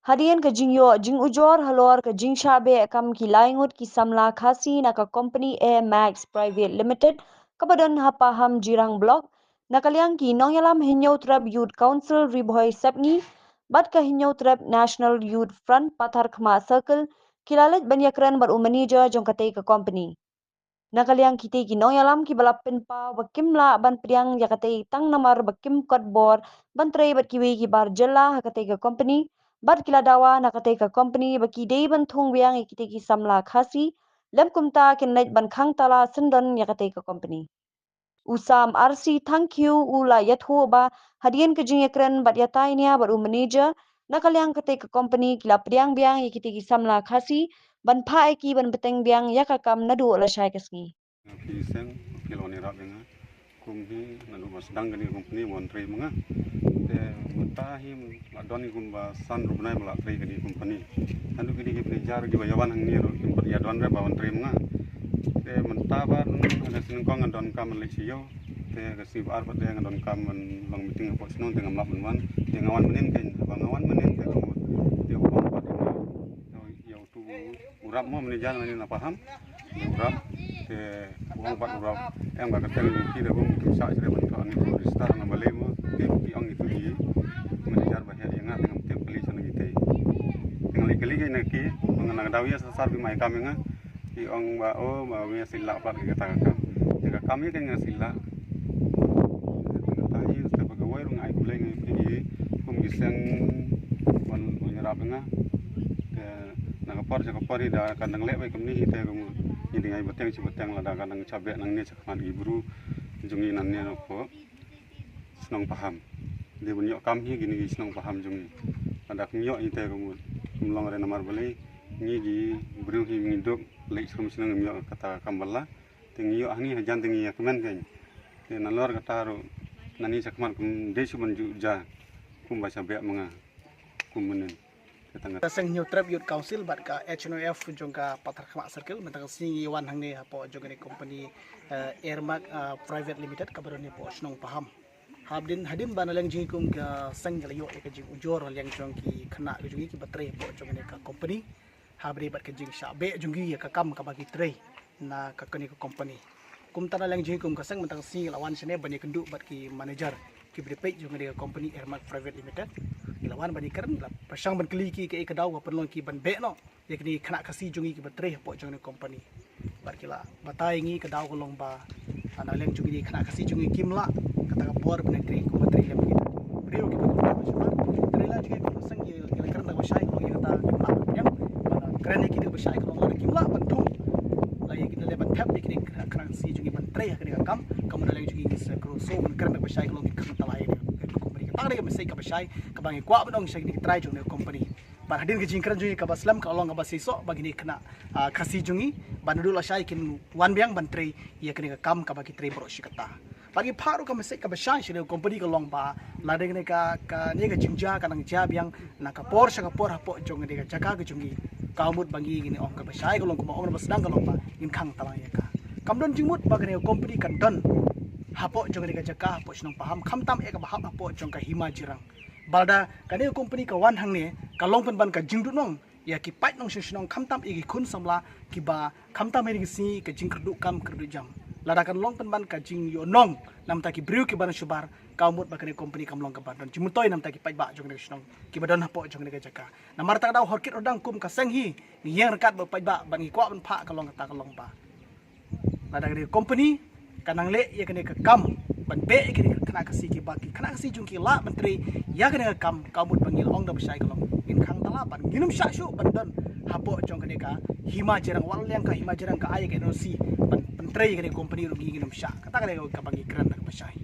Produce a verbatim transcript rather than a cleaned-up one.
Hadien ka jingïoh jingujor halor ka jingshah beh kam ki lai ngut ki samla Khasi na ka company Air Max Private Limited kaba don ha Paham Jirang Block, na ka liang ki nongïalam Hynñiewtrep Youth Council Ri Bhoi Sepngi bad ka Hynñiewtrep National Youth Front Patharkhmah Circle ki la leit ban ïakren bad u manager jong katei ka company. Na ka liang kitei ki nongïalam kiba la pynpaw ba kim lah ban pdiang ïa katei tang namar ba kim kot bor ban trei bad kiwei ki bar jylla ha katei ka company, bad ki la dawa na katei ka company ba ki dei ban thung biang ïa kitei ki samla Khasi, lem kumta kin leit ban khang tala syndon ïa katei ka company. U Sam R C Thangkhiew u la ïathuh ba hadien ka jingïakren bad ïatai nia bad u manager, na ka liang katei ka company ki la pdiang biang ïa kitei ki samla Khasi ban phah ïa ki ban bteng biang ïa ka kam naduh lashai ka sngi. Phi seng, phi la wan ïarap ïa nga. Kum hi naduh ba sdang kane ka company ba wan trei ma nga. Te mynta hi la don hi kumba san ruh bnai ba la trei kane ka company. Naduh kine ki manager kiba ïa wan hangne ruh kim pat ïa don re ba wan trei ma nga. Te mynta ba ha ka sien nyngkong nga donkam ban leit sha ïew. Te ka sngi ba ar pat te nga donkam ban long meeting hapoh shnong te ngam lah ban wan. Te nga wan mynnin kein, haba nga wan mynnin te ka mut te u ong pat ïa nga, ïa utu u rap mo manager na Paham. Ïa u rap te u ong pat u rap, em, ka kyrteng jong phi da bun kim shah shuh ban thoh ne register na balei mo. Te ki ong itu ki manager ba heh ïa nga te ngam tip kali shano kitei. Te nga leit kylli ki na ki, nga na ka daw ïa sar sar phi mai kam ïa nga. Ki ong ba o ba ïa sila pat ki kata ka kam. Te ka kam ïa ka nga sila. Te nga ta hi te ba ka wai rung ai kulai ngi phi kum ki seng wan wan ïarap ïa nga. Te na ka por sha ka por hi da ka nang leh bai kumne hi te ka mut ngi dei ngai bateng shi bateng lada ka nang sha beh nangne sha khmat ki bru jong ngi nangne na pdeng shnong Paham. Dei ban ïoh kam hi kine ki shnong Paham jong ngi. Lada kim ïoh hi te ka mut kim long re namar balei ngi ki briew hi ngi duk leit shnong shnong ngim ïoh kata ka kam ba la. Te ngi ïoh hangne hajan te ngi ïa kmen kein. Te nalor kata ruh nani sha khmat kum dei shu ban ju ja kumba sha beh ma nga kum mynnin. Te tang ka seng Hynñiewtrep Youth Council bad ka H N O F jong ka Patharkhmah Circle mynta ka sngi ngi wan hangne hapoh jong kane company, eh, Airmark, eh, Private Limited kaba don hapoh shnong Paham. Hadien hadien ba na liang jong ngi kum ka seng ngi la ïoh ïa ka jingujor na liang jong ki khynnah ka jong ngi kiba trei hapoh jong kane ka company. Ha ba dei bad ka jingshah beh jong ngi ïa ka kam kaba ki trei na ka kane ka company. Kumta na liang jong ngi kum ka seng mynta ka sngi ngi la wan shane ban ïakynduh bad ki manager kiba dei peit jong kane ka company Airmark Private Limited. Ngi la wan ban ïakren, la pyrshang ban kylli ki kaei ka daw ba pynlong ki ban beh noh ïa kine ki khynnah Khasi jong ngi kiba trei hapoh jong kane ka company. Bad ki la batai ïa ngi ka daw ka long ba, ah, na liang jong kine ki khynnah Khasi jong ngi kim lah kata ka por ban trei kumba trei lem kita. Briew kiba trei ba sha ba trei la jong ngi kum ka seng ngi la kren da ba shai ka long ïa kata kim lah ban ïeng. Ban kren ïa kita ba shai ka long lada kim lah ban thung la ïa kine le ban thep ïa kine ki khynnah Khasi jong ngi ban trei ha kane ka kam. Ka mut na liang jong ngi sa kru so ban kren da ba shai ka long ki khang tala ïa kane ka company. Kata ka dei ka message kaba shai kaba ngi kwah ban ong sha kine ki trai jong kane ka company. Bad hadien ka jingkren jong ngi kaba slem ka long kaba seisoh ba kine ki khynnah, ah, Khasi jong ngi ba naduh lashai kin wan biang ban trei ïa kane ka kam kaba ki trei baroh shi katta. Bad ngi phah ruh ka message kaba shai sha kane ka company ka long ba lada kane ka, kane ka jingjia ka nang jia biang na ka por sha ka por hapoh jong kane ka jaka ka jong ngi, ka mut ba ngi, ngi ong kaba shai ka long kumba ong na ba sdang ka long ba ngin khang tala ïa ka. Kam don jingmut ba kane ka company kan don hapoh jong kane ka jaka hapoh shnong Paham khamtam eh kaba hap hapoh jong ka hima Jirang. Ba lada kane ka company ka wan hangne ka long pynban ka jingduhnong ïa ki paid nongshong shnong khamtam ïa ki khun samla kiba khamtam ïa ki sngi ka jingkyrduh kam kyrduh jam. Lada kan long pynban ka jingïohnong na bynta ki briew kiba na shubar ka mut ba kane ka company kam long kaba don jingmyntoi na bynta ki paidbah jong kane ka shnong kiba don hapoh jong kane ka jaka. Namar kata ka daw hor kit hor dang kum ka seng hi ngi ïeng ryngkat bad paidbah bad ngi kwah ban phah ka long kata ka long ba lada kane ka company ka nang leh ïa kane ka kam ban beh ïa kane ka khynnah Khasi kiba ki khynnah Khasi jong ki lah ban trei ïa kane ka kam ka mut ba ngi la ong da ba shai ka long ngin khang tala ban ngin ym shah shuh ban don hapoh jong kane ka hima Jirang wat la liang ka hima Jirang ka ai ka N O C ban, ban trei ïa kane ka company ruh ngi ngin ym shah. Kata ka dei kaba ngi kren da kaba shai.